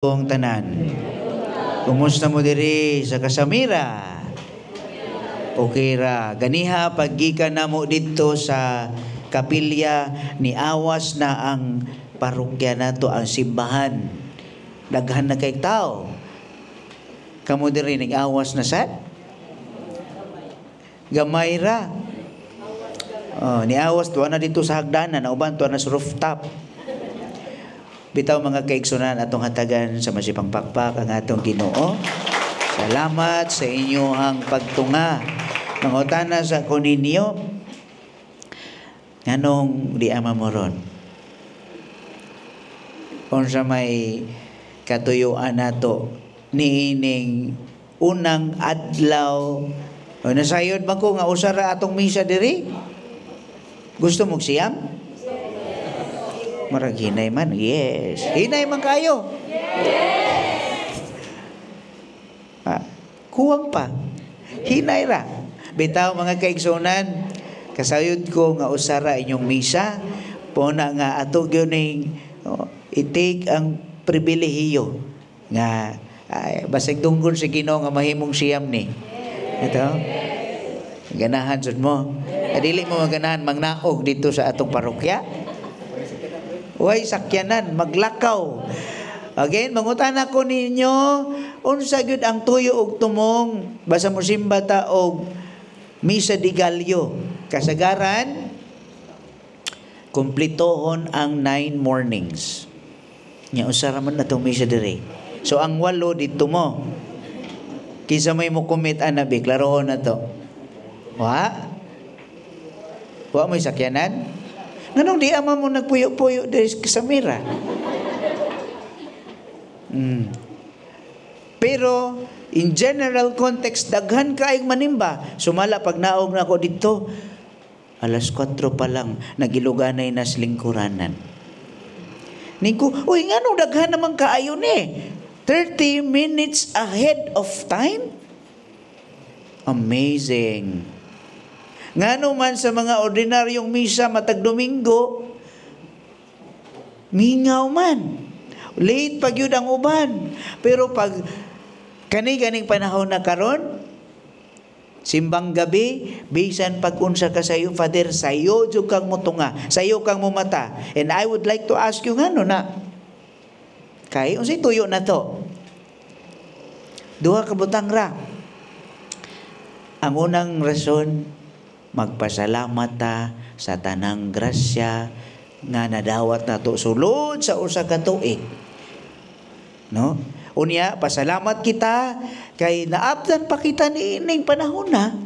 Ang tanan. Kumusta mo diri sa Kasamira? Okay ra. Ganiha paggikan namo didto sa kapilya, niawas na ang parokya nato, ang simbahan. Daghan na kay tao. Kamo diri, nag-awas na sad? Gamay ra. Oh, niawas tuwa na dito sa hagdanan, uban tuwa na sa rooftop. Bitaw, mga kaigsunan, atong hatagan sa masipang pakpak ang atong Ginoo. Salamat sa inyong pagtunga. Mangutana sa ko ninyo, nganong di ama mo ron? Unsa may katuyuan nato niining unang adlaw? O, nasayod man ko nga usa ra atong misa diri? Gusto mo siyam? Marag hinay man. Yes. Hinay man kayo. Yes. Ah, kuwang pa. Hinay ra. Bitaw, mga kaigsunan, kasayod ko nga usara inyong misa, puna nga ato gyud ning, oh, i-take ang pribilehiyo nga ay, basig dunggon sa Ginoo nga mahimong siyam ni. Ito? Ganahan jud mo. Dili mo maganahan mangnaog dito sa atong parokya? Way sakyanan, maglakaw. Again, mangutana ko ninyo, unsa gyud ang tuyo og tumong basta mo simba ta og Misa de Gallo? Kasagaran, kumplitohon ang 9 mornings. Nya usa ra man atong misa diri. So ang walo dito mo. Kinsa may mo commit ana bi, klarohon na to. Wa? Wa mo'y sakyanan? Nganong di ama mo nagpuyo-puyo diri sa Samira? Pero in general context, daghan kaayong manimba. Sumala pag naog na ako dito, alas 4 pa lang, nagiluganay na sa lingkuranan. Ningko, uy, nganong daghan naman kaayo ni? 30 minutes ahead of time? Amazing. Ngano man sa mga ordinaryong misa matag Domingo, mingaw man. Late pag yun ang uban. Pero pag kani ganing panahon na karon, simbang gabi, bisan pag unsa ka sayo, Father, sayo jud kang mutunga, sayo kang mumata. And I would like to ask you, ngano na? Kay unsay tuyo na to? Duha ka butang ra. Ang unang rason, magpasalamat ta sa tanang grasya nga nadawat nato sulod sa usa ka tuig. No? Unya, pasalamat kita kay naabdan pa kita niining panahon na.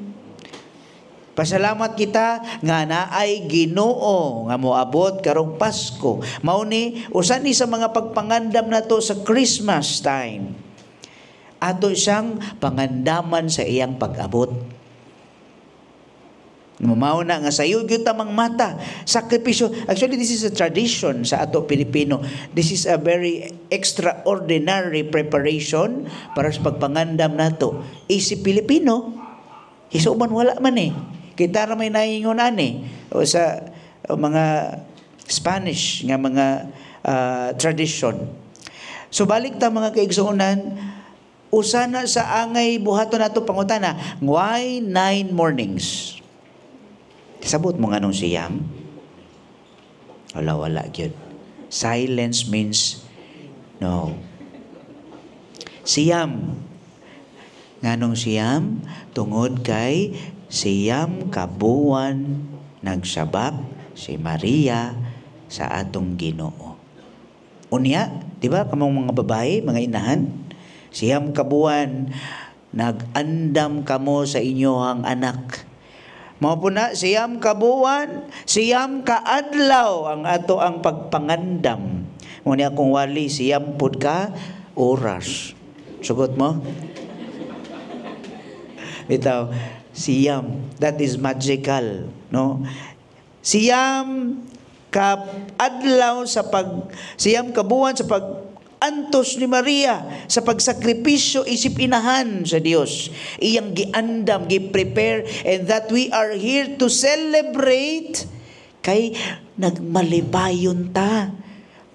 Pasalamat kita nga naay Ginoo nga moabot karong Pasko. Mao ni usa ni sa mga pagpangandam nato sa Christmas time. Ato siyang pangandaman sa iyang pag-abot. Mao na nga sayo gyud tamang mata sakripisyo. Actually, this is a tradition sa ato Pilipino. This is a very extraordinary preparation para sa pagpangandam nato. Isip Pilipino, hisuban wala man eh. Kita ra may naingon ani o sa o mga Spanish nga mga tradition. So balik ta, mga kaigsuonan, usa na sa angay buhaton nato, pangutana, why 9 mornings? Sabot mo nganong siyam? Wala, wala gyud. Silence means no. Siyam. Nganong siyam? Tungod kay 9 ka buwan nagsabak si Maria sa atong Ginoo. Unya, di ba kamong mga babae, mga inahan? 9 ka buwan nag-andam kamo sa inyohang anak. Mao po na, 9 ka buwan, 9 ka adlaw ang ato ang pagpangandam. Mao ni akong wali, 90 pod ka oras. Sugot mo? Bitaw, 9. That is magical, no? 9 ka adlaw sa pag 9 ka buwan sa pag antos ni Maria sa pagsakripisyo isip inahan sa Dios. Iyang giandam, gi-prepare, and that we are here to celebrate kay nagmalipayon ta.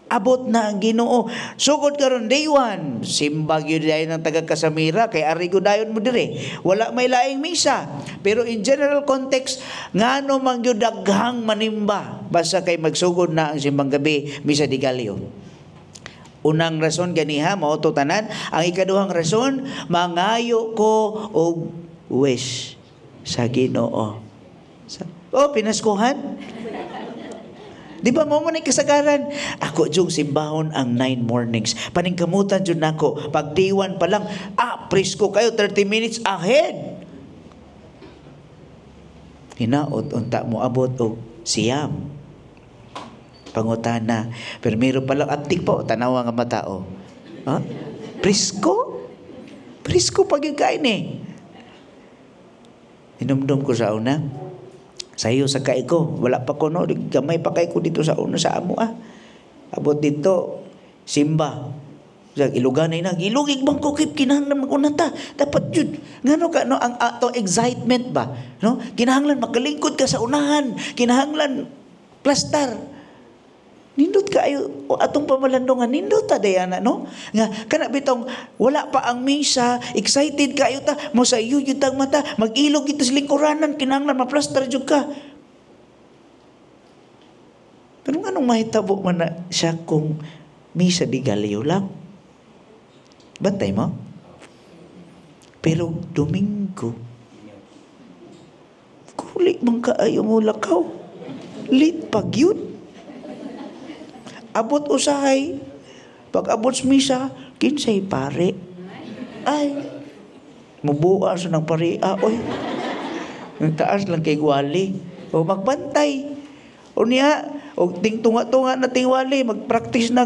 Abot na ang Ginoo. Sugod karon day one, simba gyud dayon ng taga Kasamira kay ari gyud dayon mo dire. Wala may laing misa. Pero in general context, ngano man gyud daghang manimba basta kay magsugod na ang simbang gabi, Misa de Gallo? Unang rason ganiha mao to tanan. Ang ikaduhang rason, mangayo ko og wish sa Ginoo. Oh, pinaskuhan. Di ba mo mo na kasagaran? Ako jung simbahon ang 9 mornings. Paningkamutan jud nako. Pag day 1 pa lang, presko kayo 30 minutes ahead. Hinaot unta mo abot og 9. Pangutana. Pero meron pa lang antik po, tanawa nga mata oh. Ha? Presko? Presko pag yung kain eh. Hinumdum ko sa una. Sayo sa kay ko, wala pa ko no, gamay pa kay ko dito sa una sa amo ah. Abot dito, simba. Sa iluganay na, gilugig bang ko kip kinahanglan maguna ta. Dapat jud. Ngano ka no ang ato excitement ba? No? Kinahanglan makalingkod ka sa unahan, kinahanglan plastar. Nindot kaayo o atong pamalandungan, nindot ta dayana no? Nga kana bitong wala pa ang misa, excited kaayo ta, mo sa iyo gyud tang mata, mag-ilog gid sa lingkuranan, kinahanglan maplastar jud ka. Pero nganong mahitabo man na siya kung Misa de Gallo lang? Bantay mo? Pero Domingo, kuli man kaayo mo lakaw. Late pag yun. Abot usahay. Pag abot sa misa, kinsay pare. Ay, mubuha sa ng pare. Oy. Ang taas lang kay gwali. O magbantay. O niya, o ting tunga-tunga na tingwali, magpractice na.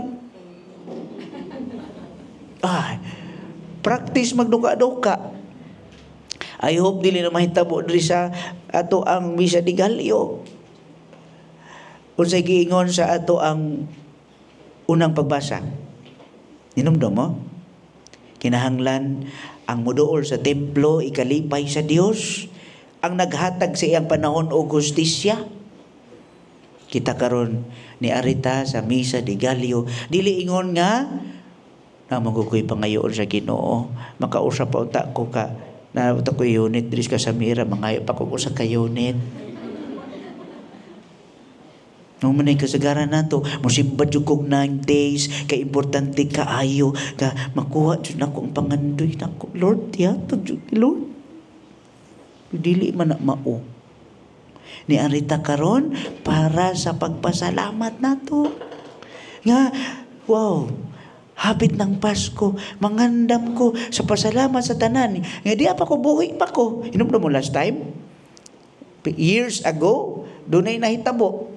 Ay, practice magduka-duka. I hope dili na mahitabo diri sa ato ang Misa de Gallo. Unsay giingon sa ato ang unang pagbasa? Hinumdum mo? Kinahanglan ang muduol sa templo ikalipay sa Dios, ang naghatag sa iyang panahon og hustisya. Kita karon ni arita sa Misa de Gallo, dili ingon nga na ko'y pangayoon sa Ginoo, makausap pa unta ko ka na ko unit diri sa Samira, mangayo pa ko usa ka unit. No man ay kasagaran nato, mosimba jud kog 9 days, kay importante kaayo ka makuha jud nako ang pangandoy nako. Lord, tiyato jud Lord. Dili man na mao. Ni arita karon para sa pagpasalamat nato. Nga wow, hapit ng Pasko, mangandam ko sa pasalamat sa tanan. Nga di pa ko buhi pa ko. Hinumdum mo last time? Years ago, dunay nahitabo.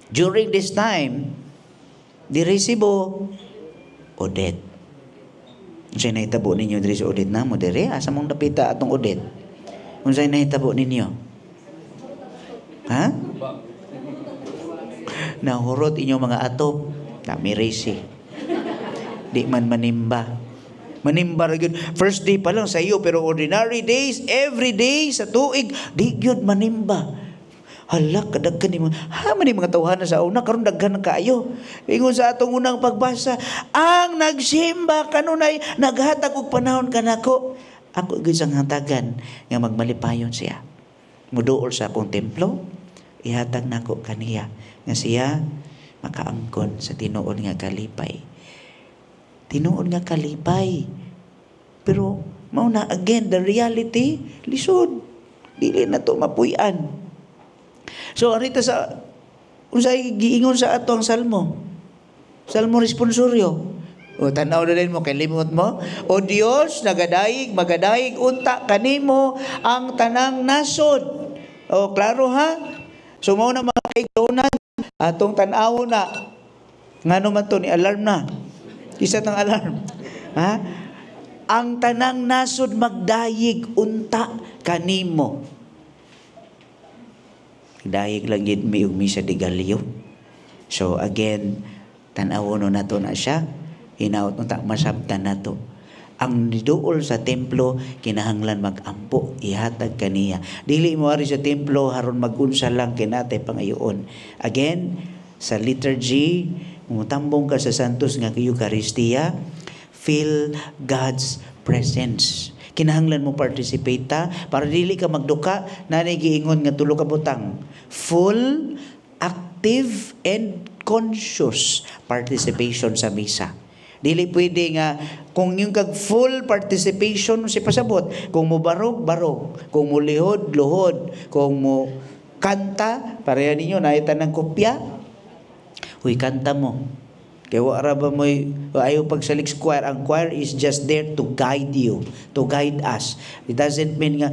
During this time, di resibo, Odette. Unsay nahitabo ninyo diri sa Odette na mo diri? Asa mong dapita atong Odette? Unsay nahitabo ninyo? Ha? Nahurot inyong mga atop. Namirisi. Di man manimba. Manimba ra gyud. First day pa lang sa iyo, pero ordinary days, every day sa tuig, di gyud manimba. Hala, kadaghan ni mga, ha, man ni mga tawhana sa una, karon daghan na kaayo. Ingon sa atong unang pagbasa, ang nagsimba kanunay, naghatag og panahon kanako. Ako gyud sang hatagan nga magmalipayon siya. Muduol sa akong templo, ihatag nako kaniya nga siya makaangkon sa tinuod nga kalipay. Tinuod nga kalipay. Pero mao na again the reality, lisod. Dili na to mapuy-an. So arita sa unsay giingon sa ato ang salmo? Salmo responsorio. O tan-aw na din mo kay limot mo. O Dios, nagadayig, magadayig unta kanimo ang tanang nasod. O klaro ha? So mao na mga kaigsuonan atong tan-aw na. Ngano man to ni alarm na. Isa tang alarm. Ha? Ang tanang nasod magdayig unta kanimo. Dayig lang gid mi og Misa de Gallo. So again, tan-awon nato na siya. Hinaot unta masabtan nato. Ang niduol sa templo kinahanglan magampo, ihatag kaniya. Dili mo ari sa templo haron magunsa lang kinatay pangayoon. Again, sa liturgy Mutambong ka sa Santos nga Eucharistia, feel God's presence. Kinahanglan mo participate ta para dili ka magduka na giingon nga tulo ka butang. Full, active, and conscious participation sa misa. Dili pwede nga kung yung kag full participation si pasabot, kung mo barog, barog, kung mo lihod, luhod, kung mo kanta, pareha ninyo naita ng kopya. Uy, kanta mo. Kaya wa ra ba mo'y ayaw pagsalig sa choir. Ang choir is just there to guide you, to guide us. It doesn't mean nga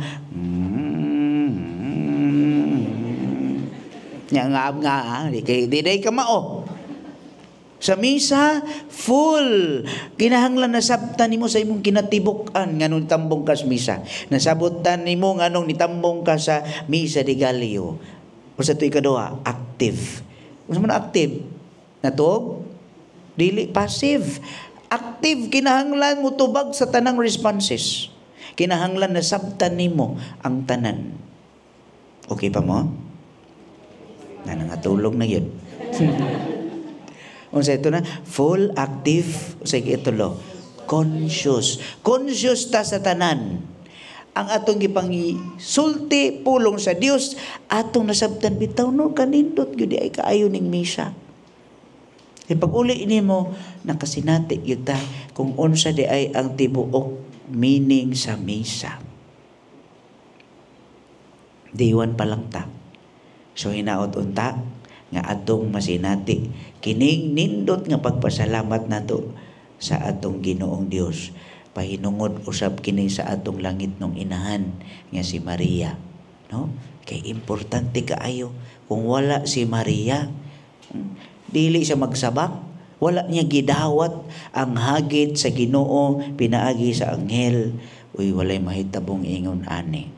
nga nga nga ah, di kay di day ka mao. Sa misa, full. Kinahanglan nasabtan nimo sa imong kinatibuk-an nganong nitambong ka sa misa. Nasabutan nimo nganong nitambong ka sa Misa de Gallo. Unsa to ikaduha? Active. Unsa man active? Natuog? Dili passive. Active, kinahanglan mo tubag sa tanang responses. Kinahanglan nasabtan nimo ang tanan. Okay pa mo? Na nangatulog na yun. Unsa ito na? Full, active, sige itulo. Conscious. Conscious ta sa tanan. Ang atong gipangisulti pulong sa Dios, atong nasabtan bitaw no kanindot gyud ay kaayo ning misa. E pag uli nimo nakasinati gyud ta kung unsa di ay ang tibuok meaning sa misa. Diwan pa lang ta. So hinaot unta nga atong masinati kining nindot nga pagpasalamat nato sa atong Ginoong Dios. Pahinungod usab kini sa atong langit nung inahan nga si Maria, no? Kay importante kaayo kung wala si Maria, dili siya magsabak, wala niya gidawat ang hagit sa Ginoo pinaagi sa anghel. Uy, walay mahitabong ingon ani.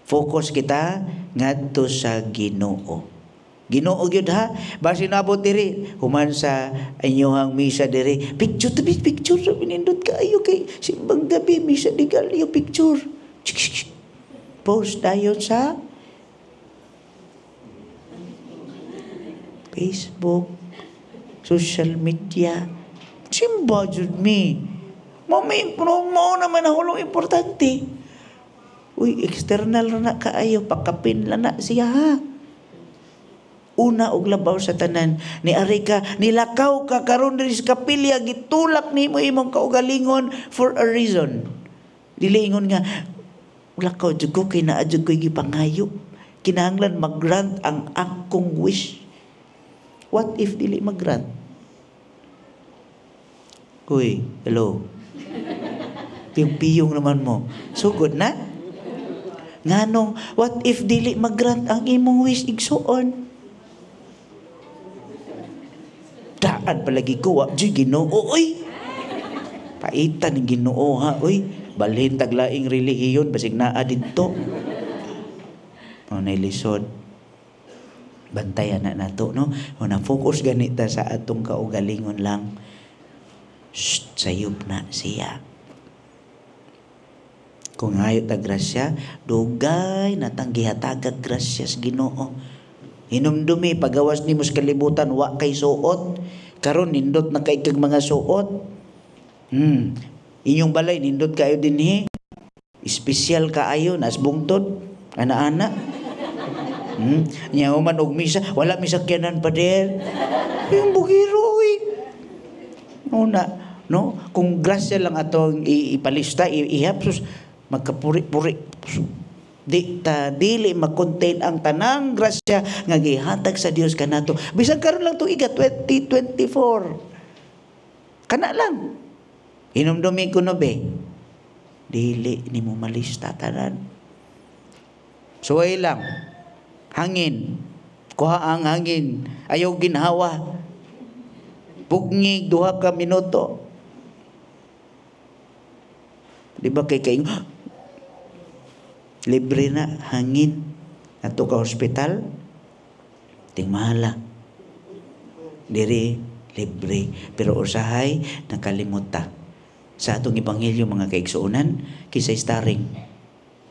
Focus kita ngadto sa Ginoo. Ginoo gyud ha. Basin nabot diri human sa inyohang misa diri, picture to picture, nindot kaayo kay simbang gabi, Misa de Gallo, picture. Post dayon sa Facebook, social media. Simba jud mi. Mo may mo naman nahulong importante. Uy, external na kaayo, pakapin lang na siya ha. Una og labaw sa tanan, ni ari ka, nilakaw ka karon diri sa kapilya, gitulak nimo imong kaugalingon for a reason. Dili ingon nga lakaw jud ko kay naa jud ko'y gipangayo. Kinahanglan mag-grant ang akong wish. What if dili mag-grant? Uy, hello. Piyong-piyong naman mo. Sugod na? Nganong, what if dili mag-grant ang imong wish igsuon? Daan palagi ko, wa jud Ginoo oy. Paitan ng Ginoo ha, oy. Balhin taglaing relihiyon basig naa didto. O nay lisod. Bantayan na nato, no? O na focus ganita sa atong kaugalingon lang. Shh, sayop na siya. Kung hayo ta grasya, dugay natang gihatagag grasya sa Ginoo. Hinumdumi pagawas nimo sa kalibutan wa kay suot. Karon nindot na kay kag mga suot. Inyong balay nindot kayo dinhi. Espesyal kaayo nas bungtod ana-ana. Nya human og misa, wala mi sakyanan pader. Yung bugiro oy. Una, no? Kung grasya lang atong ipalista, ihap sus magkapuri-puri. Di ta dili ma-contain ang tanang grasya nga gihatag sa Dios kanato. Bisan karon lang tuiga 2024. Kana lang. Hinumdumi ko no be. Dili nimo malista tanan. Suway lang. Hangin. Kuha ang hangin. Ayaw ginhawa. Pugngig 2 ka minuto. Di ba kay kay libre na hangin ato ka hospital tingmahala diri libre, pero usahay nakalimot ta sa atong ebanghelyo mga kaigsuonan. Kinsay starring,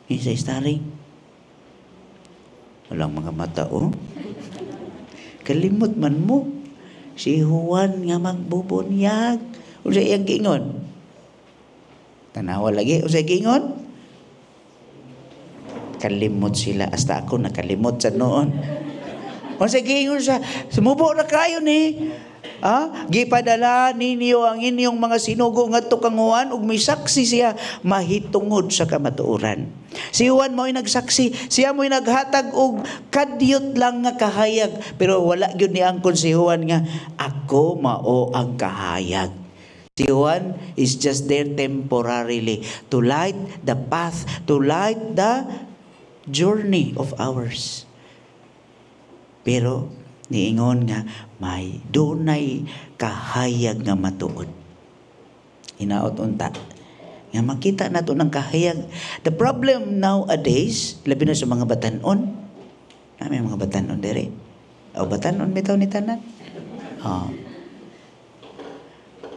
kinsay starring, walang mga mata oh, kalimot man mo. Si Juan nga magbubunyag. Unsa iyang giingon? Tanawa lagi, unsa giingon? Kalimot sila, hasta ako nakalimot sa noon. Unsa giingon siya? Sumubo na kayo ni. Ah, gipadala ninyo ang inyong mga sinugo ngadto kang Juan ug misaksi siya mahitungod sa kamatuoran. Si Juan mo'y nagsaksi, siya mo'y naghatag og kadyot lang nga kahayag, pero wala gyud niangkon si Juan nga ako mao ang kahayag. Si Juan is just there temporarily to light the path, to light the journey of ours. Pero niingon nga may dunay kahayag nga matuod. Hinaot unta nga makita nato ng kahayag. The problem nowadays, labi na sa mga batanon, na may mga batanon dere. O batanon bitaw ni tanan. Oh.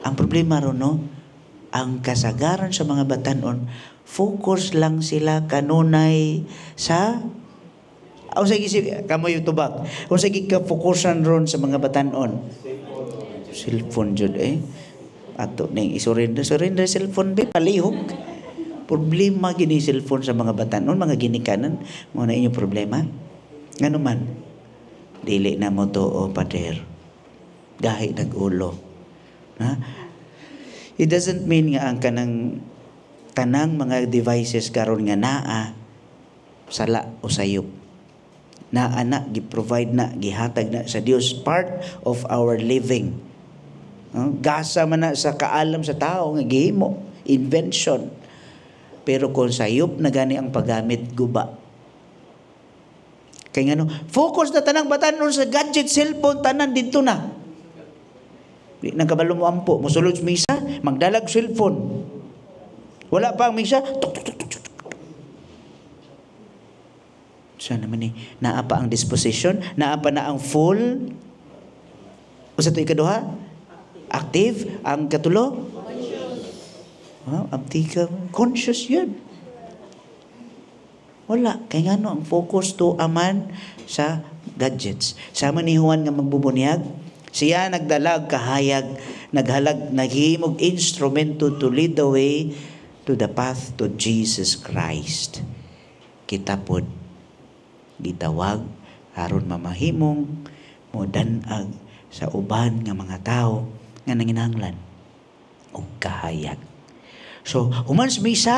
Ang problema ron, no, ang kasagaran sa mga batanon, focus lang sila kanunay sa. O sige, sige, kamo yung tubag. Kung sige ka fokusan ron sa mga batanon. Cellphone jud eh. Ato ning isurrender, surrender cellphone be palihog. Problema gini cellphone sa mga batanon, mga ginikanan, mao na inyong problema. Ngano man, dili na mo to, pader. Gahi nag-ulo. Ha? It doesn't mean nga ang kanang tanang mga devices karon nga naa sala o sayop. Naa na, gi-provide na, gihatag na sa Dios, part of our living. No? Gasa man na sa kaalam sa tao nga gihimo, invention. Pero kung sayop na gani ang paggamit, guba. Kay ngano, focus na tanang batanon sa gadget, cellphone, tanan dito na. Di nang kabalo mo ampo, mosulod sa misa, magdalag cellphone. Wala pa ang misa, tuk, tuk, tuk, tuk, tuk. Siya naman eh, naa pa ang disposition, naa pa na ang full. Usa to ikaduha? Active. Ang katulo? Wow, abti ka. Conscious yun. Wala. Kay ngano ang focus to aman sa gadgets. Sama ni Juan nga magbubunyag, siya nagdalag kahayag, naghalag, naghimog instrumento to lead the way to the path to Jesus Christ. Kita pod gitawag aron mamahimong modan-ag sa uban nga mga tao nga nanginahanglan og kahayag. So, human sa misa,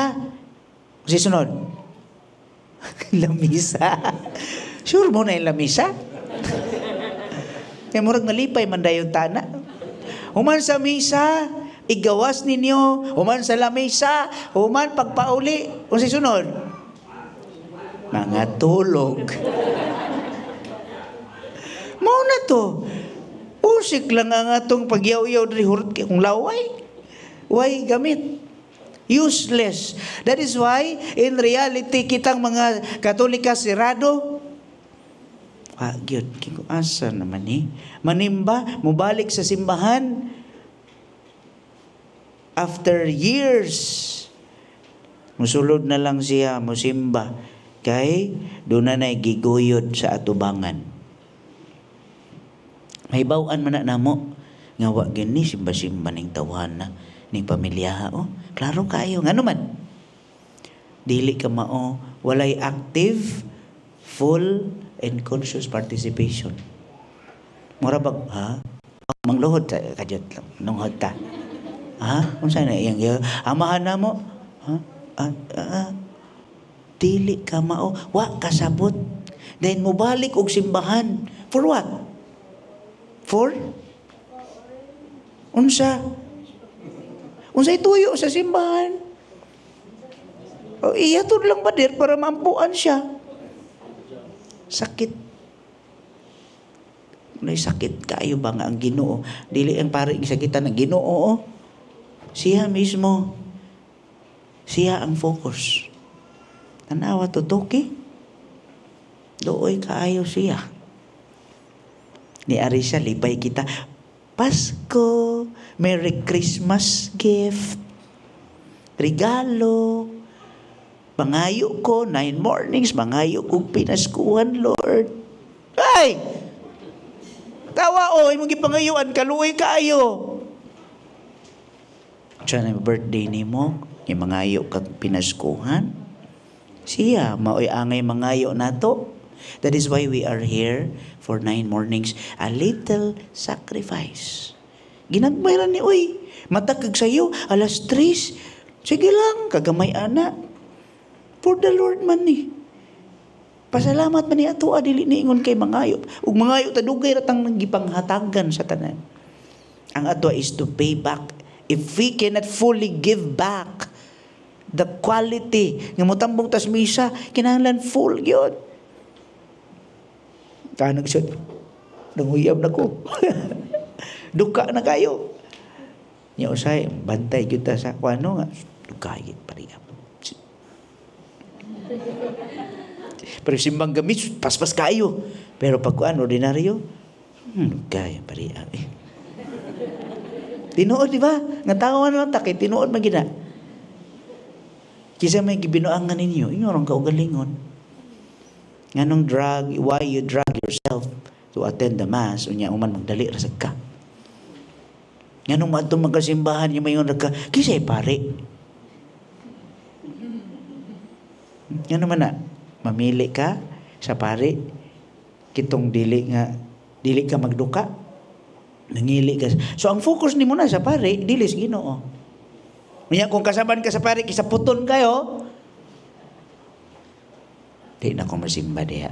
si sunod, lamisa. Sure mo na yung lamisa? Kaya murag nalipay man dayon tana. Human sa misa, igawas ninyo, human sa lamisa, human pagpauli. Unsay sunod? Mga tulog. Mao na to. Usik lang ang atong pagyaw-yaw diri, hurot kay kung laway. Way gamit. Useless. That is why in reality kitang mga Katolika sirado. Ah, gyud kiko asa naman ni. Manimba, mubalik sa simbahan after years. Musulod na lang siya, musimba kay doon na na'y giguyod sa atubangan. Mahibaw-an man na namo nga wa gyud ni simba-simba ning tawhana ning pamilya, oh. Klaro kayo ngano man. Dili ka mao, walay active, full and conscious participation. Mura bag ha? Mangluhod ta kadyot lang, nunghod ta. Ha? Unsa na iyang amahan namo? Ha? Ah, ah, dili ka mao, wa kasabot. Then mobalik og simbahan. For what? For? Unsa? Unsay tuyo sa simbahan? O, iyatod lang ba dir para maampuan siya? Sakit. May sakit kayo ba nga ang Ginoo? Dili ang pare gisakitan ng Ginoo. Oh. Siya mismo. Siya ang focus. Tanawa to Toki. Dooy kaayo siya. Ni ari siya, lipay kita. Pasko, Merry Christmas gift, regalo. Mangayo ko, 9 mornings, mangayo kong pinaskuhan, Lord. Ay! Tawa o, imong gipangayuan, kaluoy kaayo. Siya na birthday nimo, yung mangayo kag pinaskuhan. Siya, maoy angay mangayo nato. That is why we are here for 9 mornings. A little sacrifice. Ginagmay ra ni, uy. Matakag sayo, alas 3. Sige lang, kagamay ana. For the Lord man ni. Pasalamat man ni ato, dili ni ingon kay mangayo. Ug mangayo ta, dugay ra tang gipanghatagan sa tanan. Ang ato is to pay back. If we cannot fully give back the quality nga motambong tas misa, kinahanglan full gyud. Kanag siya, nanguyab na ko. Duka na kayo. Nya usay bantay gyud ta sa kuano nga dugayit pariya. Pero simbang gamit, paspas kayo. Pero pag kuan ordinaryo, kaya pariya. Eh. Tinuod, di ba? Nga tawa na lang ta, kay tinuod man gina. Kisa may gibinuangan ninyo, inyo rong kaugalingon. Nganong drag, why you drag yourself to attend the Mass, unya uman magdali ra sad ka? Nganong maadto magkasimbahan yung mayon ka, kisay pare? Ngano man na, mamili ka sa pare, kitong dili nga, dili ka magduka, nangili ka. So ang focus nimo na sa pare, dili sa Ginoo. Unya kung kasaban ka sa pare, kisa puton kayo, di na ko masimba diha.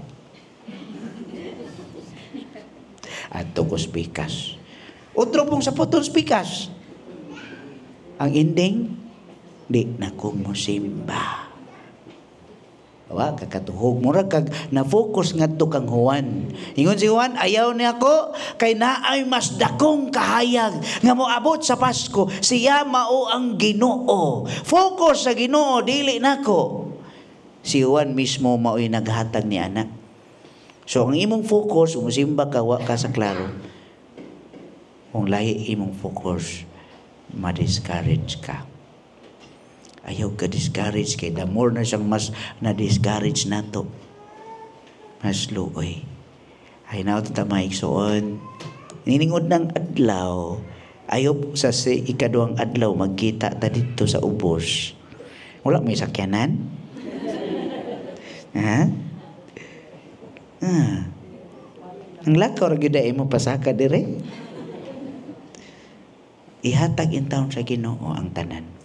Adto ko spikas. Otro pong sa puton spikas. Ang ending, di na ko mosimba. Wa kakatuhog mura kag na-focus ngadto kang Juan. Ingon si Juan, "Ayaw niya ako kay naay mas dakong kahayag nga moabot sa Pasko. Siya mao ang Ginoo." Focus sa Ginoo, dili nako. Si Juan mismo mao'y naghatag ni ana. So ang imong focus, umusimba ka, wa ka sa klaro. Kung lahi imong focus, ma-discourage ka. Ayaw ka discourage kay the more na siyang mas na-discourage nato, mas luoy. Ay na ta maigsoon. Niningod ng adlaw, ayaw sa si ikaduhang adlaw magkita ta dito sa ubos. Wala may sakyanan? Ha? Ah. Ang lakaw ra gyud mo pasaka dire. Ihatag in town sa Ginoo ang tanan.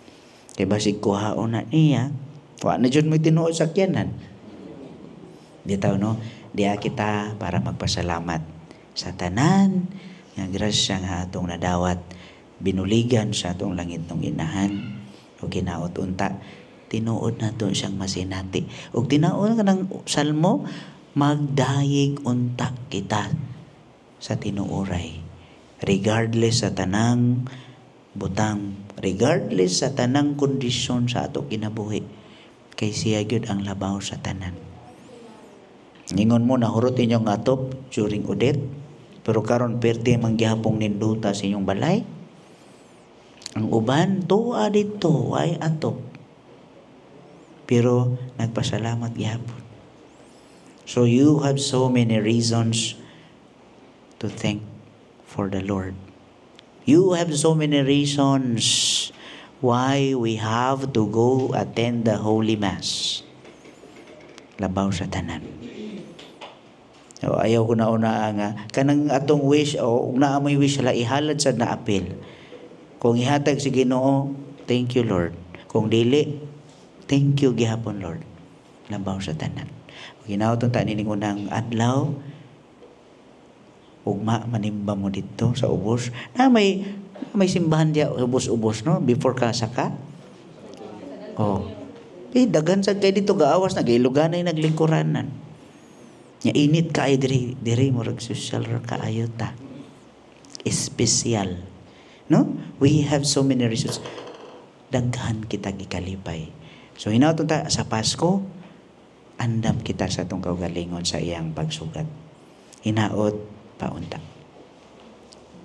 Kay basig kuhaon na niya, wa na jud mo'y tinuod sakyanan. Bitaw no, diya kita para magpasalamat sa tanan nga grasya nga atong nadawat, binuligan sa atong langit ng inahan o ginaot unta tinuod nato siyang masinati. Ug tinuod kanang salmo, magdayeg unta kita sa tinuoray regardless sa tanang butang, regardless sa tanang kondisyon sa ato kinabuhi, kay siya gyud ang labaw sa tanan. Ingon mo nahurot inyong atop during audit, pero karon perde man gihapong ninduta sa inyong balay. Ang uban tuwa dito ay atop, pero nagpasalamat gihapon. So you have so many reasons to thank for the Lord. You have so many reasons why we have to go attend the Holy Mass. Labaw sa tanan. O, ayaw ko na una nga kanang atong wish o ug naa mo'y wish la ihalad sa naapil. Kung ihatag si Ginoo, thank you, Lord. Kung dili, thank you gihapon, Lord. Labaw sa tanan. Ginaot ta nining unang adlaw, ugma manimba mo dito sa ubos na may simbahan diya ubos-ubos no before ka saka. Oh. Eh, daghan sad kay dito gaawas na gailuganay naglingkuranan. Nya init kaayo diri diri, murag social ra kaayo ta. Espesyal. No? We have so many reasons. Daghan kita gikalipay. So hinaot ta sa Pasko, andam kita sa atong kaugalingon sa iyang pagsugat. Hinaot paunta.